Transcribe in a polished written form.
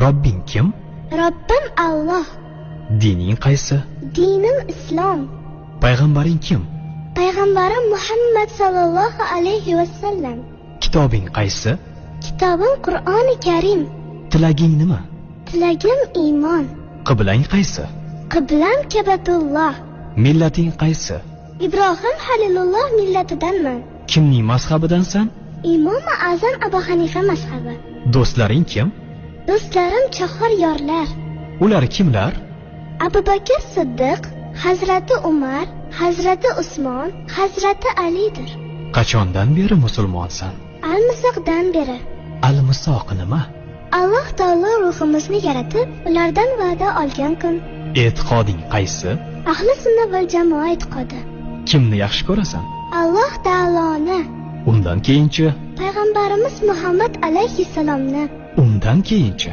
Robbing kim? Robbim Alloh. Dining qaysi? Dinim Islom. Payg'ambaring kim? Payg'ambarim Muhammad sallallohu alayhi va sallam. Kitobing qaysi? Kitobim Qur'oni Karim. Tilaging nima? Tilagim iymon. Qiblang qaysi? Qiblam Kabatulloh. Millating qaysi? Ibrohim Halilulloh millatidanman. Kimning mazhabidansan? Imom Azam Abu Hanifa mazhabi. Do'stlaring kim? Do'stlarim chahar yorlar. Ular kimlar? Abu Bakr Siddiq, Hazrati Umar, Hazrati Usmon, Hazrati Alidir. Qachondan beri musulmonsan? Al-Misoqdan beri. Al-Misoq nima? Alloh taolo ruhimizni yaratib, ulardan va'da olgan kun. E'tiqoding qaysi? Ahli sunna val jamoa e'tiqodi. Kimni yaxshi ko'rasan? Alloh taoloni. Undan keyinchi? Payg'ambarimiz Muhammad alayhissalomni. Undan keyinchi?